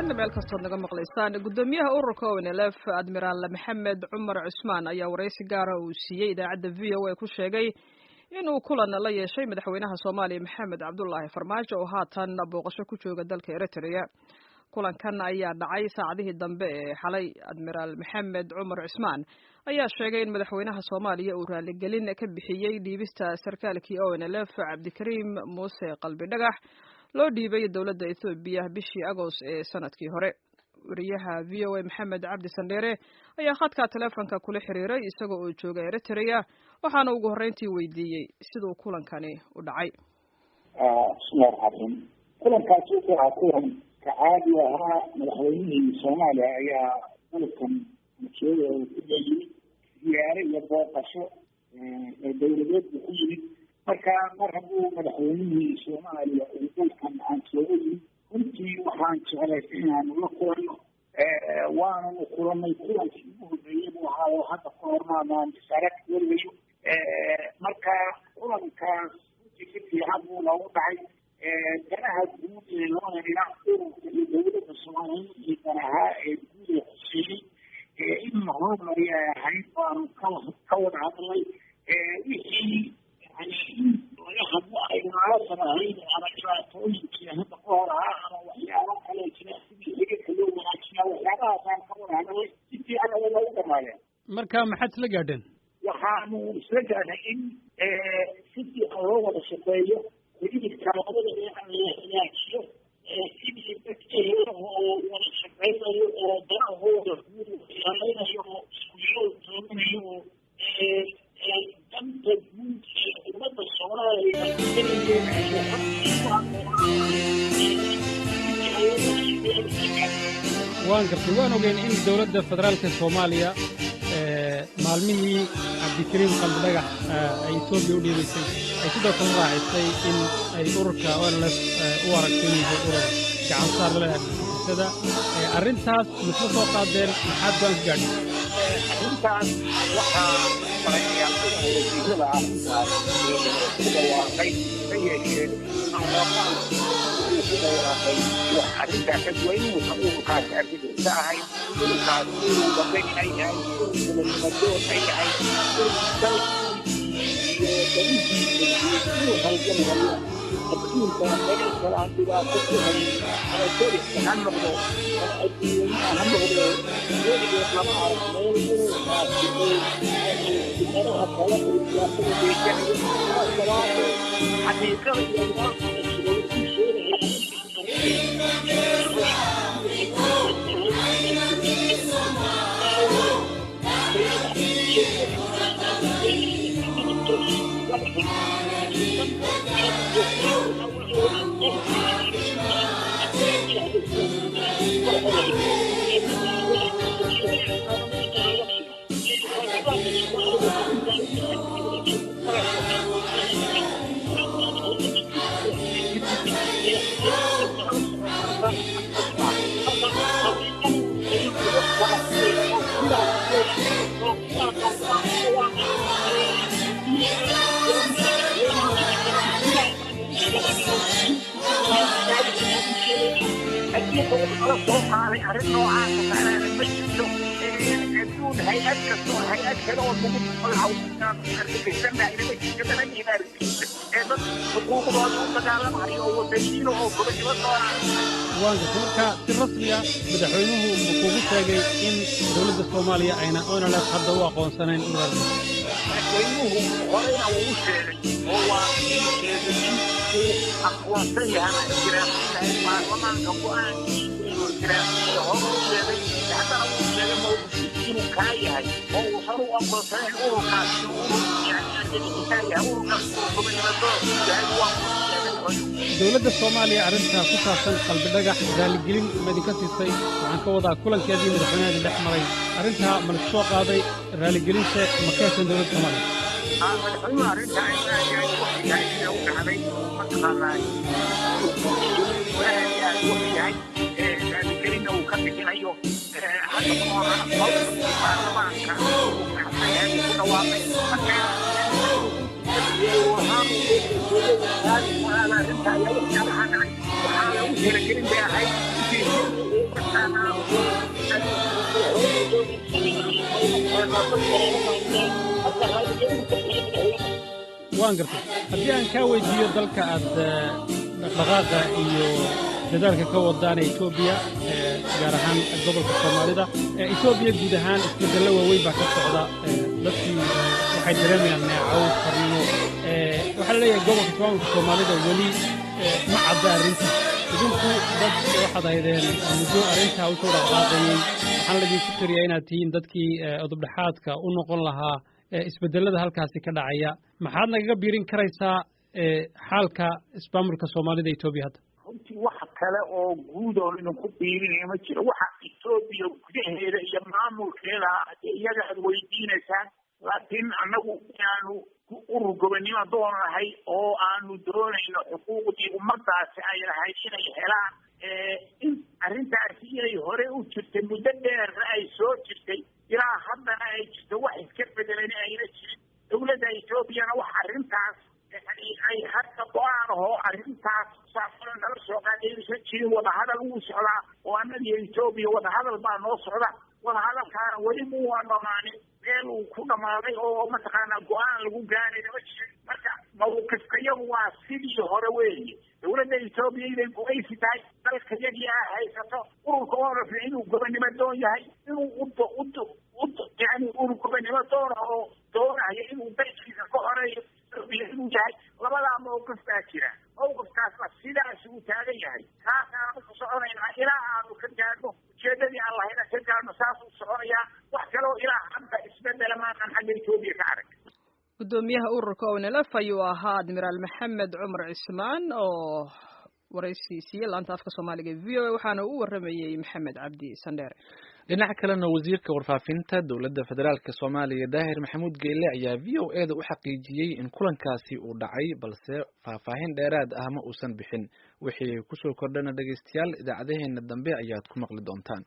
wanaagsan meel kastood naga maqlaysaan. Guddoomiyaha ururka ONLF, Admiraal Maxamed Cumar Cusmaan, ayaa waraysi gaara uu siiyey idaacadda VOA ku sheegay inuu kulan la yeeshay madaxweynaha Soomaaliya, Maxamed Cabdulaahi Farmaajo, oo haatan booqasho ku jooga dalka Eritrea. Kulankan ayaa dhacay saacadihii dambe ee xalay. Admiraal Maxamed Cumar Cusmaan ayaa sheegay in madaxweynaha Soomaaliya uu raaligelin ka bixiyey dhiibista sarkaalkii ONLF, Cabdikariim Muuse Qalbi Dhagax, loo dhiibay dowladda Ethoobiya bishii Agost ee sanadkii hore. Wariyaha VOA, Maxamed Cabdi Sandheere, ayaa khadka taleefonka kula xiriiray isaga oo jooga Eritrea, waxaana ugu horreyntii weydiiyey siduu kulankani u dhacay. Bismillahi raxmaan raxiim. Kulankaasi wuxuu ahaa kulan ka caadi ahaa. Madaxweynihii Soomaaliya ayaa dalkan jooga ku yimid ziyaare iyo booqasho ee dowladeed buu ku yimid. Marka mar hadduu madaxweynihii Soomaaliya uu dalkan aan jooga yimid, runtii waxaan jeclaystay inaanu la kulanno, waananu kulanay. Kulankii ugu horreeyey buu ahaa oo hadda ka hormaanaan isarag weligayo. Marka kulankaas runtii si fiican buu noogu dhacay. Danaha guud ee labada dhinac, ururka iyo dowladda Soomaaliyeed, iyo danaha ee guud ee khuseeyey in la horumariya ay ahayd baanu ka wada hadlay. Wixii yani in laga hadlo ay munaasab ahayd ama dhibaatooyinkii hadda ka hor ahaa ama waxyaabo kale jira, sidii xiriirka loo wanaajiyaa, waxyaabahaasaan ka wada hadlay. Si fiican way noogu dhamaadeen. Marka maxaad isla gaadheen? Waxaanu isla gaadhnay in si fiican loo wada shaqeeyo, xiriirka labada dhinac la hagaajiyo, sidii dadka oo wada shaqeynayo oo danahooda guud ilaalinayo oo isku yool jooginayo oo danta guud ee ummadda Soomaaliya. Waan gartay. Waan ogeyn in dowladda federaalka Soomaaliya maalmihii Cabdikariim Qalbidhagax ay Etoobiya u dhiibaysay ay sidoo kale raacisay in ay ururka ONLF u aragto inuu yahay urur gacansaar la leh argagixisada. Arrintaas misla soo qaadeen? Maxaad go'aan ka gaadhay? Arrintaas waxaa marayaa wasiirada arrintaas ku dhawaaqay ka yeesheen uu ku dhawaaqay wax arrintaa ka duwan, inuusan ururkaasi argagixisa ahayn, ururkaas inuu dhaqan ay yahay, urur gobonnimadoon ay yahay, urur dalkiisii iyo danihiisa inuu halgamayo, adduunka meel kale aan dhibaato ku hayn, ama deriska ha noqdo ama adduunyaha ha noqdo. Weligeed lama arag meel ururkaasi uu danaha kale uu dhibaato u geysanayo. Saas daraadeed xaqiiqada iyo wararka jiray uu sheegaya. Adduunka wax kala soo qaaday arrin noocaasa taclaana ma jirto. Adduun hay-ad kastoo hay-ad kale oo lagu argagixisanaayna ma jirto, mana nihin argagixisa ee dad xuquuqdooda u dagaalamayo oo wadaniyiin oo gobonimo doonaa. Waan gartay. Marka si rasmiya madaxweynuhu ma kugu sheegay in dowladda Soomaaliya ayna ONLF hadda u aqoonsanayn urur argagixis? Madaxweynuhu horeyna wuu u sheegay oo waa kii sheegay in uu aqoonsan yahay ama ictiraafsan yahay baarlamaanka go-aankiisa inuu ictiraafsan yahay hore u sheegay. Haddana wuu sheegay mawqifkiisu inuu kaa yahay oo uusan u aqoonsanayn ururkaas inuu urur yani argagixisaa yahay, ururkaas urur gobonnimadoon yahay waa uu sheegay madaxweynuhu. Dowladda Soomaaliya arrintaa ku saabsan Qalbidhagax raaligelin ma idinka siisay? Waxaan ka wadaa kulankeedii madaxweynaha idin dhex maray, arrintaa ma laisku soo qaaday? Raaligelinta ma ka hesheen dowladda Soomaaliya? Madaxweynuhu arrintaa in aad iyo aad u yahay sida u dhacday mataqaanaa uu muujiyey oo aad iyo aad u yahay, raaligelinna uu ka bixinayo. Hadda ka horna mawqifkii baarlamaanka uu raacsan yahay uu ku dhawaaqay. Marka arrinta ayaa waxyaabaha dhacay waxaa lagu talagelin bay ahayd. Dadka marka raaligelin ka bixiyo madaxweyne. Waan gartay. Haddii aan kaa weydiiyo dalka aad dhaqdhaqaaqa iyo dadaalka ka wadaan Etoobiya, gaar ahaan gobolka Soomaalida, Etoobiya guud ahaan isbedello waaweyn baa ka socda. Dadkii waxay dareemayaan neecaw qarnimo. Waxaa la leeyahay gobolka ismaamulka Soomaalida weli ma cadda arrinta. Idinku dad waxaad ahaydeen muddo arrintaa usoo dhaqdhaqaaqayey, waxaana laydinku tiriyaa inaad tihiin dadkii udubdhexaadka u noqon lahaa isbedelada halkaasi ka dhacaya. Maxaad nagaga biirin karaysaa xaalka ismaamulka Soomaalida Etoobiya hadda? Runtii wax kale oo guud oo idinku biirinaya ma jiro. Waxa Etoobiya gudaheeda iyo maamulkeeda dee iyaga aad weydiinaysaan, laakiin annagu inaanu urur gobonnimo doonahay oo aanu doonayno xuquuqdii ummadaasi ay lahayd inay helaan, in arrintaasi inay hore u jirtay, muddo dheerna ay soo jirtay, ilaa haddana ay jirto, wax iska bedelan ayna jirin. Dowladda Etoobiyana wax arrintaas yani ay hadda go-aan ahoo arrintaas saafana nala soo qaadaysan jirin. Wadahadal wuu socdaa oo annagiyo Etoobiya wadahadal baa noo socda. Wadahadalkaana weli muwaa dhamaanin, meel uu ku dhamaaday oo mataqaanaa go-aan lagu gaarayna ma jirin. Marka mawqifka iyagu waa sidii hore weeye: dowladda Etoobiya inay go-aysi tahay, dalka yagii aa haysato, ururka ONLF inuu gobonnimo doon yahay, inuu udo udo ud yani urur gobonnimo doona oo doonaya inuu dalkiisa ka horeeyo Etoobiya inuu yahay. Labadaa mawqif baa jira, mawqifkaasna sidaas uu taagan yahay. Taasaanu ku soconaynaa ilaa aanu ka gaadhno ujeedadii aan lahayna ka gaadhno, saasuu soconayaa. Wax kaloo ilaa hadda isbedela maanaan xagga Etoobiya ka arag. Gudoomiyaha ururka ONLF ayuu ahaa Admiraal Maxamed Cumar Cismaan oo waraysi siiyey laanta afka Soomaaliga ee VOA, waxaana u waramayey Maxamed Cabdi Sandheere. Dhinaca kalena, wasiirka warfaafinta dowladda federaalk Soomaaliya Daahir Maxamuud Geyle ayaa VOA da u xaqiijiyey in kulankaasi uu dhacay, balse faahfaahin dheeraad ah ma uusan bixin. Wixii kusoo kordhana, dhegeystayaal, idaacadaheena dambe ayaad ku maqli doontaan.